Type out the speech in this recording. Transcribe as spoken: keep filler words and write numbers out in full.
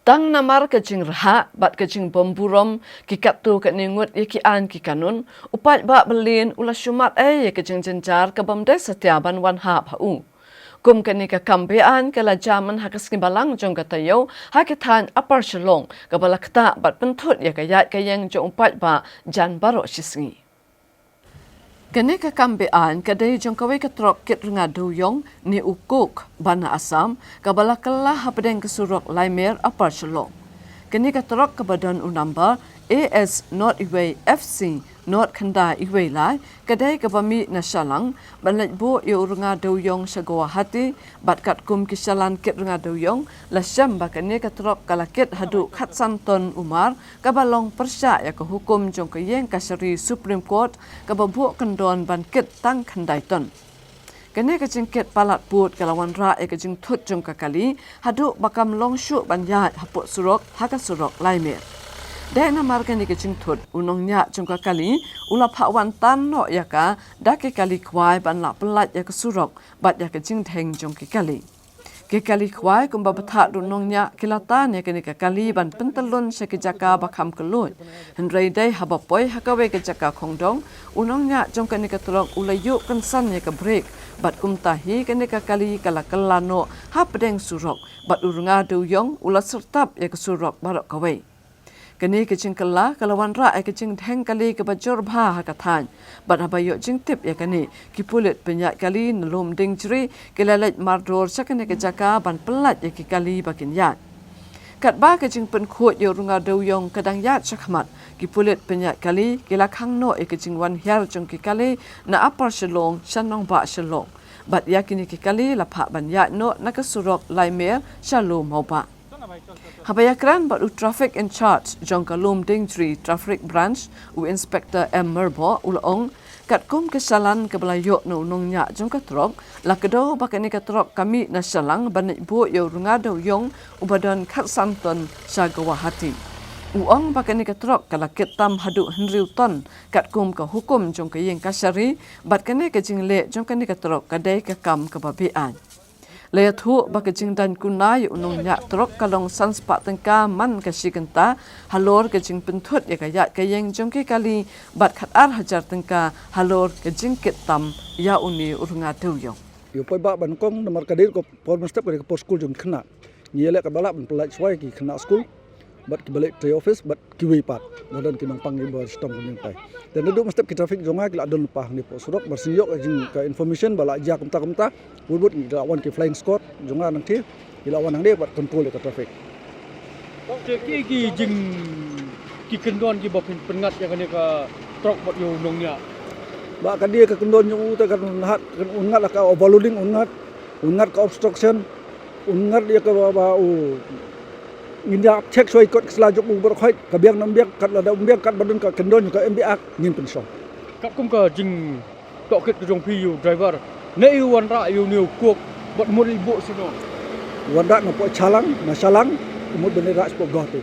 Tang namar ka jingrhah bad ka jingbymburom ki katto katne ngut ïa ki aiñ ki kanun, u paidbah Byllien u la shu mad ei ïa ka jingjynjar ka bym dei satia ban wan hap ha u. Kum kane ka kam beaiñ ka la jia mynha ka sngi Balang jong ka taïew ha ka thaiñ Upper Shillong, kaba la ktah bad pynthut ïa ka ïaid ka ïeng jong u paidbah jan baroh shisngi. Kane ka kam beaiñ ka dei jong kawei ka trok kit rnga dewïong ne u coke ba na Assam, kaba la kylla hapdeng ka surok Laimer Upper Shillong. Kane ka trok kaba don u number A S not iwei F C not khyndai iwei lai, ka dei kaba mih na Shalang ban leit buh ïa u rnga dewïong sha Guwahati, bad katkum ki shalan kit rnga dewïong la shem ba kane ka trok ka la kit haduh khatsan ton umar, kaba long pyrshah ïa ka hukum jong ka ïing kashari Supreme Court, kaba buh kyndon ban kit tang khyndai ton. Kane ka jingkit palat pud ka la wanrah ïa ka jingthut jong ka kali, haduh ba kam long shuh ban ïaid hapoh surok ha ka surok Laimer. Dei namar kane ka jingthut, u nongñiah jong ka kali u la phah wan tan noh ïa ka da ki kali khwai ban lah pyllait ïa ka surok bad ïa ka jingdheng jong ki kali. Ki kali khwai kumba bthah da u nongñiah ki la tan ïa kane ka kali ban pyntyllun sha ki jaka ba kham kylluid. Hynrei dei haba poi ha kawei ka jaka khongdong, u nongñiah jong kane ka trok u la ïuh kynsan ïa ka brake, bad kumta hi kane ka kali ka la kylla noh hapdeng surok, bad u rnga dewïong u la syrtap ïa ka surok baroh kawei. Kane ka jingkylla ka la wanrah ïa ka jingdheng kali kaba jur bha ha ka thaiñ. Bad haba ïoh jingtip ïa kane, ki pulit pynïaid kali na Lumdiengjri ki la leit mardor sha kane ka jaka ban pyllait ïa ki kali ba kin ïaid. Katba ka jingpynkhuid ïa u rnga dewïong ka dang ïaid shakhmat, ki pulit pynïaid kali ki la khang noh ïa ka jingwan hiar jong ki kali na Upper Shillong sha nongbah Shillong. Bad ïa kine ki kali la phah ban ïaid noh na ka surok Laimer sha Lum Mawbah. Haba ïakren bad u traffic in charge jong ka Lumdiengjri Traffic Branch, u Inspector M Myrboh, u la ong, katkum ka shalan kaba la ïoh na u nongñiah jong ka trok, la kdew ba kane ka trok ka mih na Shalang ban leit buh ïa u rnga dewïong uba don khatsan ton sha Guwahati. U ong ba kane ka trok ka la kit tam haduh hynriew ton, katkum ka hukum jong ka ïing kashari, bad kane ka jingleh jong kane ka trok ka dei ka kam kaba beaiñ. La ïathuh ba ka jingdaiñ kuna ïa u nongñiah trok ka long san spah tyngka man ka shi kynta, halor ka jingpynthut ïa ka ïaid ka ïeng jong ki kali, bad khatar hajar tyngka halor ka jingkit tam ïa une u rnga dewïong. Ïa u paidbah ba nyngkong, namar ka dei ka por mynstep ka dei ka por skul jong ki khynnah. Ngi ïaleh katba lah ban pyllait shuwa ïa ki khynnah skul bad kiba leit trei office bad kiwei pat. Ba don ki nongpang kiba shitom ka jingpang. Te naduh mynstep ki traffic jong nga ki la don lypa hangne hapoh surok, ba shu ïoh ka jing, ka information ba la jia kumta kumta. Bun bun ki la wan ki flying squad jong nga nangtei, ki la wan hangne bad control ïa ka traffic. Te ki, ki jing, ki kyndon kiba pyn, pynngat ïa kane ka trok bad ïa u nongñiah. Ba ka dei ka kyndon jong u te kan un ngat, kan un ngat la ka overloading, un ngat, un ngat ka obstruction, un ngat ïa kaba, ba u, ngin ïa check shuwa kot ka sla jong u baroh khoit, ka biang ne ym biang, kat lada ym biang, katba don ka kyndon jong ka M B Act ngin pynshong. Katkum ka jingtohkit ka jong phi ïa u driver, ne u wanrah ïa une u coke bad mut leit buh shano? Wanrah na poh Shalang, na Shalang, mut ban leit rah shapoh Guwahati.